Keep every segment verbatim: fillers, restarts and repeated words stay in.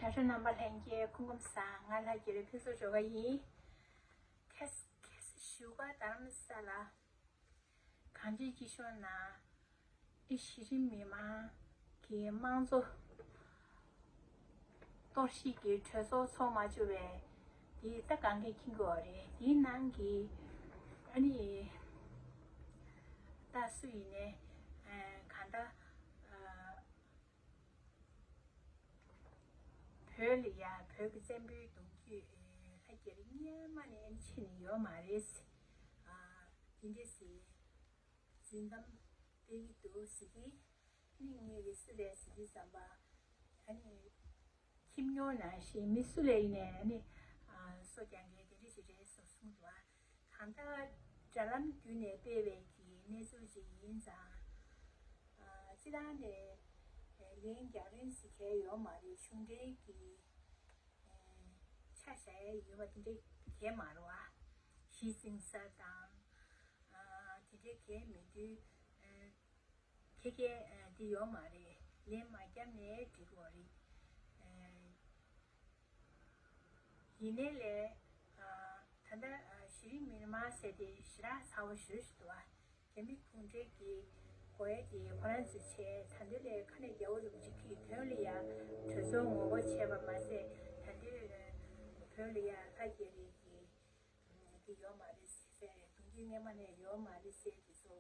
དྲ་གྲོགས་རྣམ་པ་ལྷན་རྒྱས་སྐུ་ཁམས་བཟང་། ང་ལྷ་རྒྱ་རི་ཕུན་ཚོགས་ཇོ་ག་ཡིན། ཁ་ས་ཁ་ས་བཞུགས་སྒར་རྡ་རམ་ས་ལ་གངས་ཅན་སྐྱིད་གཤོངས་ནང་ཨི་གཞི་རིམ་མི་མང་གི་དམངས་གཙོ་གཏོར་བཤིག་གི་གྲོས་ཚོགས་ཚོགས་མ་བཅུག་པའི་དེ་ད་གང་གས་མཁྱེན་གྱི་ཡོད་རེད། དེའི་ནང་གི་ཨ་ནི་ད་སུ་ཡིན་ནའི་གང་ལྟར། བོད་ལ་ཡ་བོད་ཀྱི་བཙན་པོའི་གདུང་རྒྱུད་ལྷ་རྒྱ་རི་སྔོན་མ་ནས་ཕྱིན་ནས་ཡོད་མ་རེད། ཨ་དེ་འདྲ་ཟེར་རྫུན་གཏམ་སྤེལ་གྱི་འདུག་ཟེར་གྱི། ཨ་ནི་ངས་གི་སུ་རེད་ཟེར་དུས་ཙམ་པ། ཨ་ནི་ཁྱིམ་ཉོ་ནང་བཞིན་མི་སུ་ལ་ཡིན་ནའི་ཨ་ནི་ཨ་སོ་རྒྱག་མཁན་དེ་འདྲ་ཞིག་རེད་ཟེར་གསུངས་འདུག་ཨ། གང་ལྟར་དྲ་ལམ་བརྒྱུད་ནས་སྤེལ་བའི་གི་གནས་ཚུལ་ཅིག་ཡིན་ཙང་། ཨ་སྤྱི་བཏང་ནས་ལན་རྒྱག་རིན་ཟེར་མཁན་ཡོད་མ་རེད། གཞུང་འབྲེལ་གྱི་ཨ་ཆ་བཞག་ཡ་ཡོད་པ་དེ་འདྲ་གས་མ་རེད་བ། གཞི་འཛིན་ས་དང་ཨ་དེ་འདྲ་གས་མེད་དུས། ཨ་ཁྱེད་ཀྱིས་འདི་ཡོད་མ་རེད། ལན་མ་བརྒྱབ་ནའི་འགྲིག་གི་རེད། ཡིན་ནའི་ལས་ད་ལྟ་གཞི་རིམ་མི་མང་ཟེར་དེ་ཞེ་དྲག་ཚ་བོ་ཞེ་པོ་ཞིག་འདུག་བ། རྒྱ་མི་གུང་ཁྲན་གྱི་དགོས་ཡ་དེ་ཁོ་རང་ཚོས་བྱས། ད་འདི་ལས་ཁ་ནས་རྒྱལ་བ་རིན་པོ་ཆེ་གིས་བོད་ལ་ཡ་གྲོས་ཚོགས་ངོ་རྒོལ་བྱས་པ་མ་ཟད། ད་འདི་བོད་ལ་ཡ་ལྷ་རྒྱ་རི་གི་འདི་ཡོད་མ་རེད་ཟེར། གདུང་རྒྱུད་སྔོན་མ་ནས་ཡོད་མ་རེད་ཟེར་དེ་ཚོ།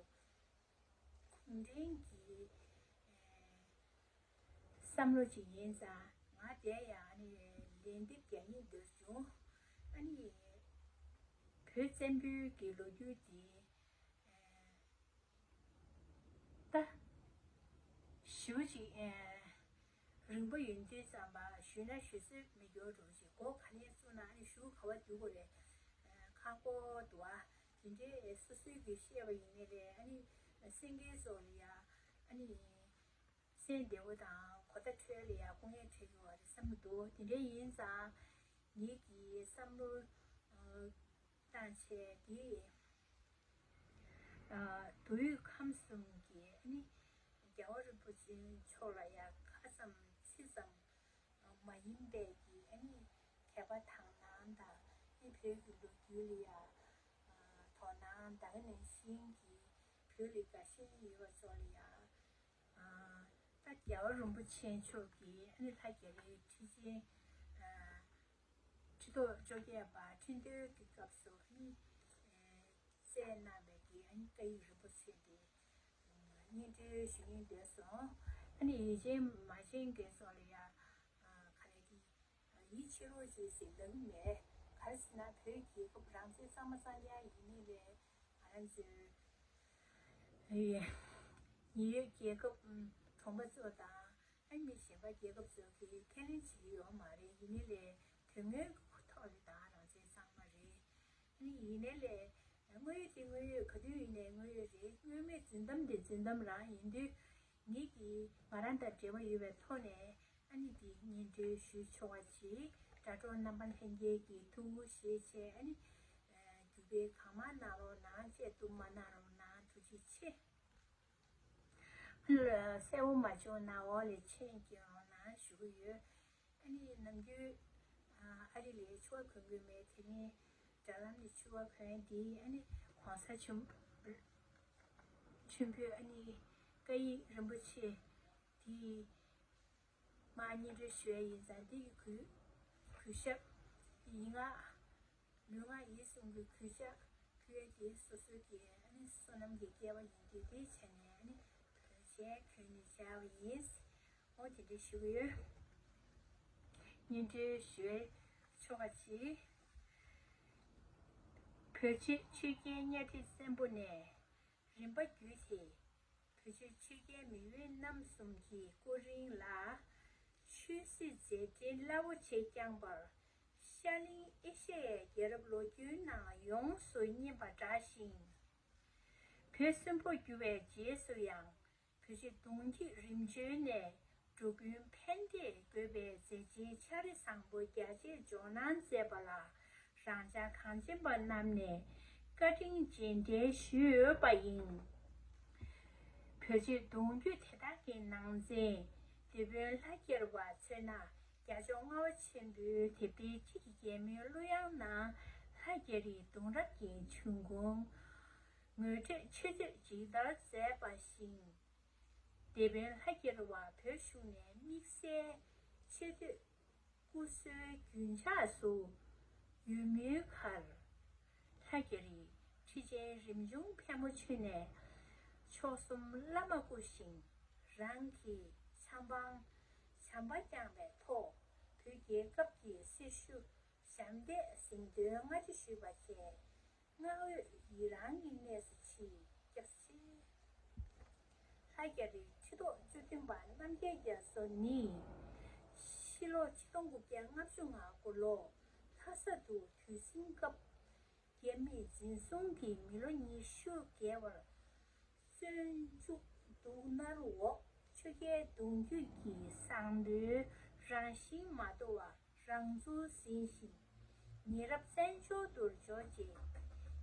གུང་ཁྲན་གྱི་བསམ་བློ་ཅིག་ཡིན་ཙང་། ང་དེ་ཡང་ནི་ལན་འདེབས་རྒྱག་སྙིང་འདོད་བྱུང་། ཨ་ནི་བོད་བཙན་པོའི་གི་ལོ་རྒྱུས་དེ་ད་ཞེ་པོ་ཅིག་རིང་པོ་ཡིན་དུས་ཙམ་པ་ཞུས་ན་ཞུ་སྲོལ་མི་འགྱུར་འགྲོ་ཞིག་སྒོ་ག་ནས་བཙུགས་ན་ཨ་ནི་གཞུག་ག་པར་བསྡུ་དགོས་རེད། ཁག་པོ་འདུག་ཨ། དེ་འདྲའི་སོ་སོའི་གི་བཤད་པ་ཡིན་ནའི་རེད། ཨ་ནི་སེང་གེ་སོགས་ལ་ཡ་ཨ་ནི་སེམས་བདེ་བོ་དང་གོ་བརྡ་འཕྲོད་ལ་ཡ་སྐུ་ངལ་འཕྲད་ཀྱི་ཡོད་རེད་བསམ་གྱི་འདུག་དེ་འདྲ་ཡིན་ཙང་ངེད་ཀྱི་བསམ་བློ་བཏང་བྱས་དེ། ཨ་མདོ་དབུས་ཁམས་གསུམ་གྱི་ཨ་ནི་རྒྱལ་བ་རིན་པོ་ཆེ་མཆོག་ལ་ཡ་ཁ་ཙམ་ཚིག་ཙམ་མ་ཡིན་པའི་གི་ཨ་ནི་མཁས་པ་དག་སྣང་དང་། ཨ་ནི་བོད་ཀྱི་ལོ་རྒྱུས་ལ་ཡ་དོ་སྣང་དང་། ཨ་ནི་ཤིང་གི་བོད་ལ་དགའ་ཞེན་ཡོད་པ་ཚོ་ལ་ཡ། ད་རྒྱལ་བ་རིན་པོ་ཆེ་མཆོག་གིས་ཨ་ནི་ལྷ་རྒྱ་རིའི་ཁྲི་ཆེན། ཁྲི་ཐོག་བཅོ་བརྒྱད་པ་ཁྲི་འདོན་གྱི་སྐབས་སུ་ཨ་ནི་བསྩལ་གནང་བའི་གི་ཨ་ནི་བཀའ་ཡིག་རིན་པོ་ཆེ་དེ་སྙན་སྒྲོན་ཞུ་སྙིང་འདོད་སོང་། ཨ་ནི་ཡིད་ཆེས་མ་བྱེད་མཁན་ཚོ་ལ་ཡ་ག་རེ་གི་ཡིད་ཆེས་རོགས་བྱེད་ཟེར་ལབ་ཀྱི་མེད། ག་རེ་ཟེར་ན་བོད་རྒྱལ་ཁབ་རང་བཙན་གཙང་མ་གཙང་རྐྱང་ཡིན་ནི་རེད། ང་རང་ཚོའི་ཉེན་ཡོད་རྒྱལ་ཁབ་གྲོང་པ་ཚོ་དང་། ཨ་མི་གཞན་པ་རྒྱལ་ཁབ་ཚོ་གིས་ཁས་ལེན་བྱེད་ཀྱི་ཡོད་མ་རེད། ཡིན་ནའི་ལས་དོན་དངོས་ཀྱི་ཐོག་ལ་ད་རང་བཙན་གཙང་མ་རེད། ཨ་ནི་ཡིན་ནའི་ལས་དངོས་ཡོད་དེ་དངོས་ཡོད། ག་དུས་ཡིན་ནའི་དངོས་ཡོད་རེད། དངོས་མེད་རྫུན་གཏམ་དེ་རྫུན་གཏམ་རང་ཡིན་དུས། ངེད་ཀྱིས་ང་རང་དང་འབྲེལ་བ་ཡོད་པའི་ཐོག་ནས་ཨ་ནི་འདི་སྙན་སྒྲོན་ཞུ་ཆོག་པ་བྱེད། དྲ་གྲོགས་རྣམ་པ་ལྷན་རྒྱས་ཀྱིས་ཐུགས་ཁུར་བཞེས་བྱས། ཨ་ནི་རྒྱུག་པའི་གང་མང་གནང་རོགས་གནང་། བཅད་གཏུབ་མ་གནང་རོགས་གནང་། ཐུགས་རྗེ་ཆེ། གསལ་པོ་མ་བྱུང་ན་འོག་ལ་མཆན་འགོད་རོགས་གནང་ཞུ་གི་ཡོད། ཨ་ནི་ནམ་རྒྱུན་ཨ་རི་ལ་ཕྱུ་པ་གོན་གྱི་མེད། དེ་རིང་དྲ་ལམ་ནས་ཕྱུ་པ་གོན་དེ། ཨ་ནི་གོང་ས་ཆེན་ཆེན་པོའི་ཨ་ནི་བཀའ་ཡིག་རིན་པོ་ཆེ་དེ་མར་སྙན་སྒྲོན་ཞུ་ཡ་ཡིན་ཙང་། དེ་གི་གུས་གུས་ཞབས་ཡིན་ང་། ལུས་ངག་ཡིད་གསུམ་གྱི་གུས་ཕྱག་ཕུལ་ཡ་དེ་སོ་སོ་གི་ཨ་ནི་བསོད་ནམས་ཀྱི་སྐལ་བ་ཡིན་དུས། དེ་བྱས་ནས་ཨ་ནི་བོད་ཆས་གྱོན་ནས་བྱས་པ་ཡིན། འོ་དེ་འདྲ་ཞུ་གི་ཡོད། སྙན་སྒྲོན་ཞུ་ཆོག་པ་བྱེད། བོད་ཆས་ཆོས་རྒྱལ་གཉའ་ཁྲི་བཙན་པོ་ནས་རིམ་པ་བརྒྱུད་དེ། བོད་ཆས་ཆོས་རྒྱལ་མེས་དབོན་རྣམ་གསུམ་གྱི་སྐུ་རིང་ལ་ཆོས་སྲིད་མཛད་འཕྲིན་རླབས་པོ་ཆེ་བསྐྱངས་པར་ཤར་གླིང་ཨེ་ཤ་ཡའི་རྒྱལ་རབས་ལོ་རྒྱུས་ནང་ཡོངས་སུ་སྙན་པ་འདྲ་ཞིང་། བོད་སུན་པོ་གྱུར་བའི་རྗེས་སུ་ཡང་བོད་ཆས་གདུང་རྒྱུད་རིམ་བྱོན་ནས་འགྲོ་ཀུན་ཕན་བདེ་དགོས་པའི་མཛད་འཕྲིན་ཕྱག་རེ་བཟང་པོ་རྒྱ་ཆེར་འཇོག་གནང་མཛད་པ་ལ། རང་ཅག་གངས་ཅན་པ་རྣམས་ནས་བཀའ་དྲིན་རྗེས་དྲན་ཞུས་ཡོད་པ་ཡིན། བོད་ཆས་གདུང་རྒྱུད་དེ་དག་གི་ནང་ཚན་དེད་དཔོན་ལྷ་རྒྱལ་བ་མཚོན་ན། རྒྱལ་མཆོག་ལྔ་པ་ཆེན་པོའི་དེབ་ཐེར་གཅིག་གི་རྒྱལ་མོའི་གླུ་དབྱངས་ནང་ལྷ་རྒྱ་རིའི་གདུང་རབས་ཀྱི་འབྱུང་ཁུངས་ངོ་སྤྲོད་ཆེད་བསྟོད་ཇི་ལྟར་མཛད་པ་བཞིན། སྡེ་དཔོན་ལྷ་རྒྱ་རི་བ་བོད་གཞུང་ནས་དམིགས་བསལ་ཆེད་བསྟོད་སྐུ་གསོལ་རྒྱུན་འཇགས་སུ་ཡོད་མུས་ཁར། ལྷ་རྒྱ་རི་ཁྲི་ཆེན་རིམ་བྱུང་ཕལ་མོ་ཆེ་ནས་མཆོག་གསུམ་བླ་མ་བསྐུ་ཞིང་། རང་གི་ཆབ་འབངས་བྱམས་པ་བསྐྱངས་པའི་ཐོག་བོད་རྒྱལ་ཁབ་ཀྱི་སྲི་ཞུ་ཞབས་འདེགས་གཟེངས་ཐོན་སྔ་ཕྱི་ཞུས་པ་བཅས། མངའ་འོས་ཡི་རང་གི་གནས་སུ་མཆིས། སྐྱབས་རྗེ་ལྷ་རྒྱ་རི་ཁྲི་ཐོག་བཅུ་བདུན་པ་རྣམ་རྒྱལ་རྒྱ་མཚོ་ནི། ཕྱི་ལོ་ཆིག་སྟོང་དགུ་བརྒྱ་ལྔ་བཅུ་ང་དགུ་ལོ་ལྷ་ས་དུ་དུས་ཟིང་སྐབས། རྒྱ་མིས་འཛིན་བཟུང་གིས་མི་ལོ་ཉི་ཤུ་བརྒལ་བར། བཙོན་འཇུག་སྡུག་བསྔལ་འོག་ཆོས་རྒྱལ་གདུང་རྒྱུད་ཀྱི་བཟང་པོའི་རང་བཞིན་མ་དོར་བར་རང་ཚུགས་ཟིན་ཞིང་། ཉེ་རབས་བཙན་བྱོལ་དུ་འབྱོར་རྗེས་རྒྱལ་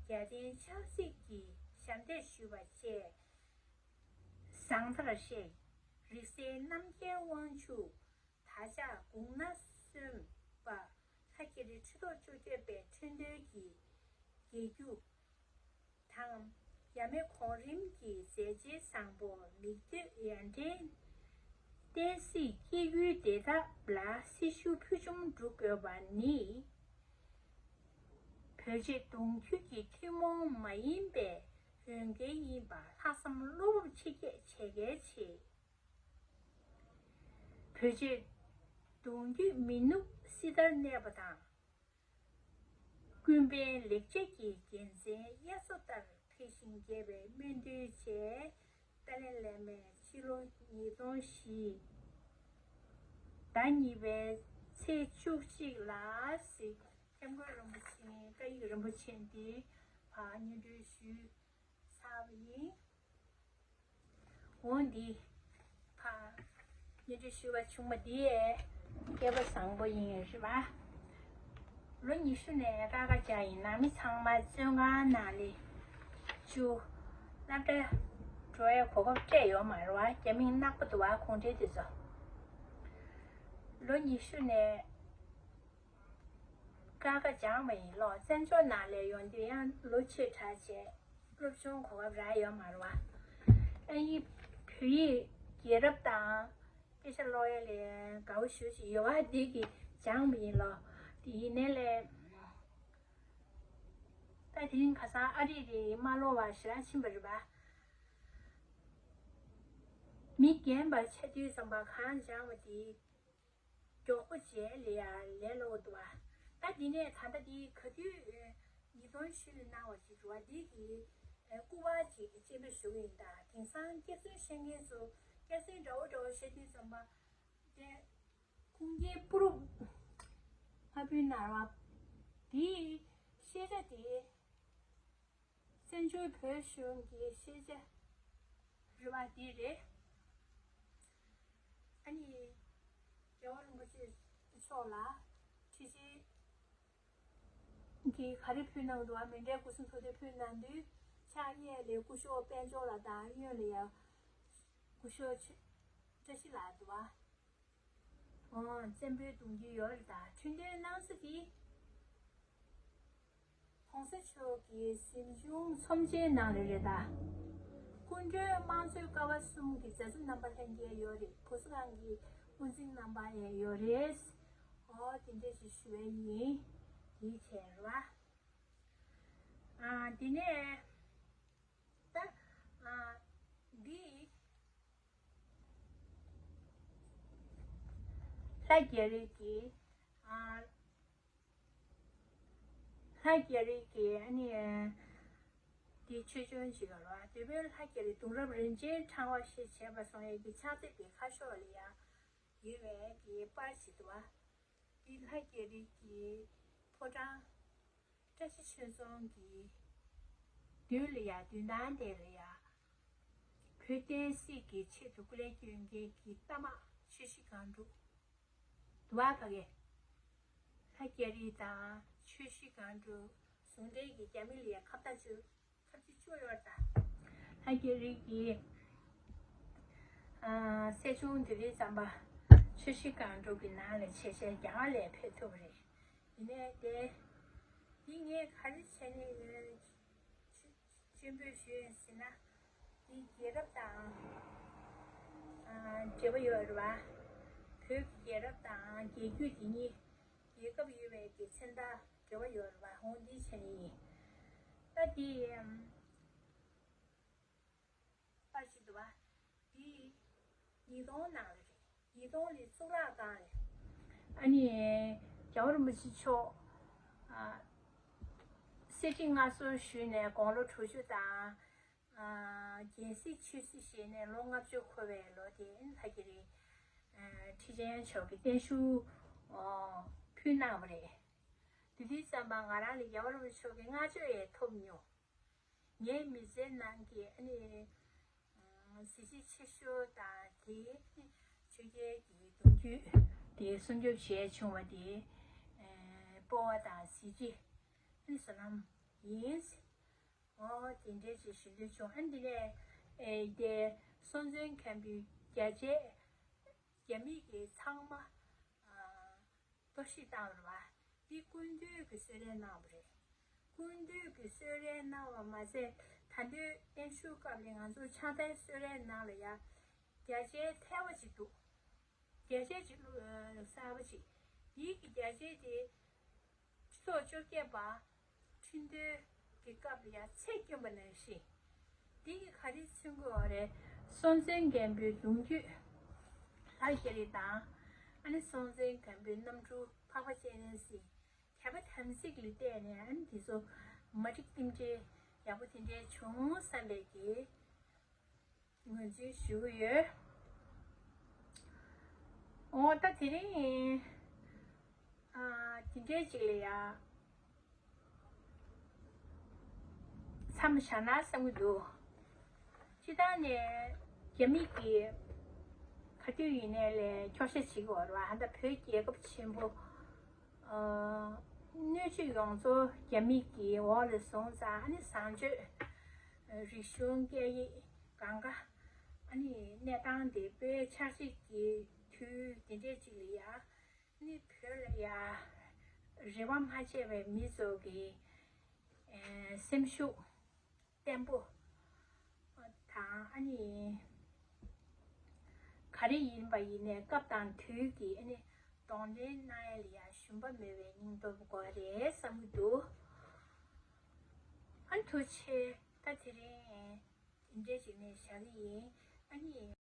བསྟན་ཆབ་སྲིད་ཀྱི་ཞབས་འདེགས་ཞུས་པ་བཅས། ཟངས་མདར་གཤེགས། རིག་གསལ་རྣམ་རྒྱལ་དབང་ཕྱུག་ད་ཆ་དགུང་ན་སོན་པ་ལྷ་རྒྱ་རི་ཁྲི་ཐོག་བཅུ་བརྒྱད་པའི་ཁྲི་འདོན་གྱི་རྒྱལ་རྒྱུ་དང་། ཡབ་མེས་གོང་རིམ་གྱི་མཛད་རྗེས་བཟང་པོ་མིག་ལྟོས་ཡར་འདྲེན། བསྟན་སྲིད་སྐྱེ་རྒྱུའི་བདེ་ཐབས་ལ་སྲི་ཞུ་ཕུལ་བྱུང་བསྒྲུབ་དགོས་པ་ནི། བོད་རྗེ་གདུང་རྒྱུད་ཀྱི་ཐུན་མོང་མ་ཡིན་པའི་འོས་འགན་ཡིན་པ་ལྷག་བསམ་བློ་སྤོབས་ཆེ་བསྐྱེད་བྱེད་གལ་ཆེ། བོད་རྗེ་གདུང་རྒྱུད་མི་ནུབ་སྲི་ཐར་གནས་པ་དང་། ཀུན་ཕན་ལེགས་བྱས་ཀྱི་རྒྱལ་མཚན་དབྱར་མཚོ་ལྟར་འཕེལ་ཞིང་རྒྱས་པའི་སྨོན་འདུན་བཅས། ཏཱ་ལའི་བླ་མས་ཕྱི་ལོ་ཉིས་སྟོང་བཞི་ཟླ་གཉིས་པའི་ཚེས་བཅུ་གཅིག་ལ་གཟིགས་སྐྱབས་མགོན་རིན་པོ་ཆེ་བཀའ་ཡིག་རིན་པོ་ཆེ་འདི་ཕར་སྙན་སྒྲོན་ཞུས་ཚར་བ་ཡིན། འོ་འདི་ཕར་སྙན་སྒྲོན་ཞུ་བ་བྱུང་བ་འདི་སྐལ་པ་བཟང་པོ་ཡིན་རེད་བ། ལོ་ཉི་ཤུ་ནས་ཀ་ཁ་བྱས་ཡིན། ནང་མི་ཚང་མ་བཙོན་ཁང་ནང་ལས་བཅུག་སློབ་གྲྭ་འགྲོ་ཡའི་གོ་སྐབས་སྤྲད་ཡོད་མ་རེད་བ། རྒྱ་མིང་ནག་པོ་འདུག་བ། གུང་ཁྲན་དེ་ཚོ། ལོ་ཉི་ཤུ་ནས་ཀ་ཁ་སྦྱངས་པ་ཡིན། ལོ་བཙན་བྱོལ་ནང་ལས་ཡོང་དུས་ཡང་ལོ་ཆེ་དྲགས་བྱས་སློབ་སྦྱོང་གོ་སྐབས་རག་ཡོད་མ་རེད་བ། ཨ་ནི་བོད་ཡིག་རྒྱལ་རབས་དང་དཔེ་ཆ་ཀློག་ཡ་ལས་དགའ་བོ་ཞེ་ཅིག་ཡོད་བ། འདི་གི་སྦྱངས་པ་ཡིན། ལོ་དེ་ཡིན་ནའི་ལས་ད་དེ་རིང་ཁ་སང་ཨ་རི་རེད། མ་ཀློག་པ་ཞེ་དྲག་ཕྱིན་པ་རེད་བ། མི་རྒན་པ་ཆགས་དུས་ཙམ་པ་གང་སྦྱངས་པ་དེ་མགྱོགས་པོ་བྱས་ལས་ཡ་ལས་སླ་པོ་འདུག་བ། ད་འདི་ནས་ད་ལྟ་འདི་ག་དུས་ཉིས་སྟོང་བཞི་ལ་གནང་བ་ཅིག་འདུག་བ། འདི་གི་སྐུ་པར་ཅིག་སྤྱན་འབེབས་ཞུ་གི་ཡིན། ད་དེང་སང་སྐྱག་རྫུན་བཤད་མཁན་ཚོ་སྐྱག་རྫུན་འདྲ་བོ་འདྲ་བོ་བཤད་དུས་ཙམ་པ་དེ་ཁུངས་སྐྱེལ་པུ་རུབ་ཕ་བུའི་ནར་བ་འདིའི་ཤེས་བྱ་དེ། བཙན་བྱོལ་བོད་གཞུང་གི་ཤེས་བྱ་རེད་བ། འདི་རེད། ཨ་ནི་རྒྱལ་བ་རིན་པོ་ཆེ་མཆོག་ལ་ཁྲི་ཆེན་གྱིས་ག་རེ་ཕུལ་གནང་འདུག་བ། མཎྜལ་སྐུ་གསུང་ཐུགས་རྟེན་ཕུལ་གནང་དུས་ཕྱག་གཡས་ལ་སྐུ་ཞབས་དཔལ་འབྱོར་ལགས་དང་གཡོན་ལ་ཡ་སྐུ་ཞབས་བཀྲ་ཤིས་ལགས་འདུག་བ། ཨོ། བཙན་པོའི་གདུང་རྒྱུད་ཡོད་རེད་ད། ཁྲི་འདོན་གནང་ས་དེ་༸གོང་ས་མཆོག་གི་གཟིམ་ཆུང་ཚོམས་ཆེན་ནང་ལ་རེད་ད། སྐུ་མགྲོན་དམངས་གཙོའི་ཀ་བ་གསུམ་གྱི་མཛད་གཙོ་རྣམ་པ་ལྷན་རྒྱས་ཡོད་རེད། བུ་གསོ་ཁང་གི་དབུ་འཛིན་རྣམ་པ་ཡང་ཡོད་རེད། ཨོ། དེ་འདྲ་ཞིག་ཞུ་བ་ཡིན། དེའི་ཕྱིར་རེད་བ། ཨ། དེ་ནས་ད། ཨ། འདི་ལྷ་རྒྱ་རི་གི། ཨ། ལྷ་རྒྱ་རི་གི་ཨ་ནི་འདི་ཆོས་འབྱུང་ཅིག་ལ་རོ། སྡེ་དཔོན་ལྷ་རྒྱ་རི་གདུང་རབས་རིམ་བྱོན་ཕྲེང་བ་ཞེས་བྱ་བ་གསུང་ཡས་ཀྱི་ཕྱག་དེབ་ཀྱི་ཁ་ཤོག་ལ་ཡ་ཡོད་པའི་གི་པར་ཞིག་འདུག་བ། འདི་ལྷ་རྒྱ་རི་གི་ཕོ་བྲང་བཀྲ་ཤིས་ཆོས་རྫོང་གི་མདུན་ལ་ཡ། མདུན་ཐང་དེ་ལ་ཡ། བོད་བསྟན་སྲིད་ཀྱི་ཆེད་དུ་སྐུ་ལས་བསྐྱོན་མཁན་གྱི་རྟ་དམག་ཆུ་བཞི་སྒང་དྲུག་འདུག་བ། ཕ་གི་ལྷ་རྒྱ་རི་དང་ཆུ་བཞི་སྒང་དྲུག་ཟུང་འབྲེལ་གྱི་རྒྱ་མི་ལ་ཡ་ཁ་བརྡ་བཅུ། ཁ་བརྡ་བཅུ་ཡོད་ད། ལྷ་རྒྱ་རི་གི། ཨ། སྲས་ཆུང་དེ་རིང་ཙམ་པ་ ཆུ་བཞི་སྒང་དྲུག་གི་ནང་ལ་ཆེ་ཆེ་རྒྱ་གར་ལ་ཕེབས་ཐུབ་པ་རེད། ཡིན་ནའི་དེ། འདི་ངས་ག་རེ་བྱས་ནས་ཡོད། སྤྱན་འབུལ་ཞུས་ཡིན་ཟེར་ན། འདི་རྒྱལ་རབས་དང་ཨ་འབྲེལ་བ་ཡོད་རེད་བ། བོད་ཀྱི་རྒྱལ་རབས་དང་རྒྱལ་རྒྱུད་འདི་གཉིས་རྒྱལ་ཁབ་ཡོད་པའི་གི་མཚན་རྟགས་འབྲེལ་བ་ཡོད་རེད་བ། འོ་འདི་བྱས་ནས་ཡིན། ད་འདི་ཨམ། པར་ཞིག་འདུག་བ། འདི་ཉིས་སྟོང་ནང་ལ་རེད། ཉིས་སྟོང་ལ་གཙུག་ལག་ཁང་རེད། ཨ་ནི་རྒྱལ་བ་རིན་པོ་ཆེ་མཆོག་ཨ་གསེར་ཁྲི་མངའ་གསོལ་ཞུས་ནས་དགུང་ལོ་དྲུག་ཅུ་དང་ཨ་རྒྱལ་སྲིད་ཆོས་སྲིད་བཞེས་ནས་ལོ་ལྔ་བཅུ་འཁོར་བའི་ལོ་དེ་ཨ་ནི་ད་གི་རེད། ཨ་ཁྲི་ཆེན་མཆོག་གིས་བརྟན་བཞུགས་ཨ་ཕུལ་གནང་བ་རེད། དེ་དུས་ཙམ་པ་ང་རང་ལ་རྒྱལ་བ་རིན་པོ་ཆེ་མཆོག་གི་བསྔགས་བརྗོད་ཡང་ཐོབ་མྱོང་། ངའི་མི་ཚེའི་ནང་གི་ཨ་ནི་གཟི་བརྗིད་ཆེ་ཤོས་དང་དེའི་ཆོས་རྒྱལ་གྱི་གདུང་རྒྱུད་དེ་སྲུང་སྐྱོབ་བྱས་བྱུང་བ་དེ་སྤོབས་པ་དང་གཟི་བརྗིད་ཨ་ནི་བསོད་ནམས་ཡིན། འོ་དེ་འདྲའི་ཅིག་ཞུ་འདོད་བྱུང་། ཨ་ནི་འདི་ནས་དེ་སྲོང་བཙན་སྒམ་པོའི་རྒྱལ་རྩེ་རྒྱ་མི་གི་ཚང་མ། གཏོར་བཤིག་བཏང་བ་རེད་བ། འདི་སྐུ་མདུན་གྱིས་གསོལ་རས་གནང་བ་རེད། སྐུ་མདུན་གྱིས་གསོལ་རས་གནང་བ་མ་ཟད་ད་ལྟའི་བརྟན་བཞུགས་སྐབས་ལ་ང་ཚོ་ཕྱག་རྟེན་གསོལ་རས་ནང་ལ་ཡ་རྒྱ་ཆེའི་ཐལ་བ་ཅིག་འདུག་རྒྱ་ཆེ་ཅིག་བླུགས་གསར་པ་ཅིག་འདི་གི་རྒྱ་ཆེ་དེ་སྤྱི་ཚོགས་བཅོ་བརྒྱད་པ་ཁྲི་འདོན་གྱི་སྐབས་ལ་ཡ་ཚེ་བསྐྱོན་པ་ནང་བཞིན། འདི་གི་ག་རེ་མཚོན་གྱི་ཡོད་རེད། སྲོང་བཙན་སྒམ་པོའི་གདུང་རྒྱུད་ལྷ་རྒྱ་རི་དང་། ཨ་ནི་སྲོང་བཙན་སྒམ་པོའི་རྣམ་སྤྲུལ་འཕགས་པ་སྤྱན་རས་གཟིགས། མཁས་པ་དམ་ཚིག་ལ་བལྟས་ནས་ཨ་ནི་འདི་ཚོ་མ་འགྲིག་རྟེན་འབྲེལ་ཡག་པོ་དེ་འདྲའི་བྱུང་བསམ་པའི་གི་ངོས་འཛིན་ཞུ་གི་ཡོད། འོ་ད་དེ་རིང་ཨ་དེ་འདྲའི་ཅིག་ལ་ཡ་མཚམས་བཞག་ན་བསམ་གྱི་འདུག་སྤྱིར་བཏང་ནས་རྒྱ་མི་གིས་ག་དུས་ཡིན་ནའི་ལས་འཁྱོག་བཤད་བྱེད་ཀྱི་ཡོད་རེད་བ། ད་བོད་རྒྱལ་ཁབ་ཆེན་པོ། ཨ་སྣོད་བཅུད་ཡོངས་རྫོགས་རྒྱ་མི་གི་འོག་ལ་བཟུང་ཙང་ཨ་ནི་བཟང་སྤྱོད། རིག་གཞུང་སྐད་ཡིག་གང་ག་ཨ་ནི་གནས་སྟངས་དེ་དཔེ་འཆར་གཞི་གི་དུས་དེ་འདྲའི་ཅིག་ལ་ཡ་ཨ་ནི་བོད་ལ་ཡ་རེ་བ་མ་བྱས་པའི་མི་ཚོ་གི་ཨེ་སེམས་ཤུགས་བརྟན་པོ་དང་ཨ་ནི་ག་རེ་ཡིན་པ་ཡིན་ནའི་སྐབས་དང་དུས་ཀྱི་ཨ་ནི་གདོང་ལེན་གནང་ཡ་ལ་ཡ་ཞུམ་པ་མེད་པའི་སྙིང་སྟོབས་དགོས་རེད་བསམ་གྱི་འདུག་ཨ་ནི་ཐུགས་རྗེ་ཆེ། ད་དེ་རིང་དེ་འདྲའི་ཅིག་ནས་བཞག་གི་ཡིན། ཨ་ནི།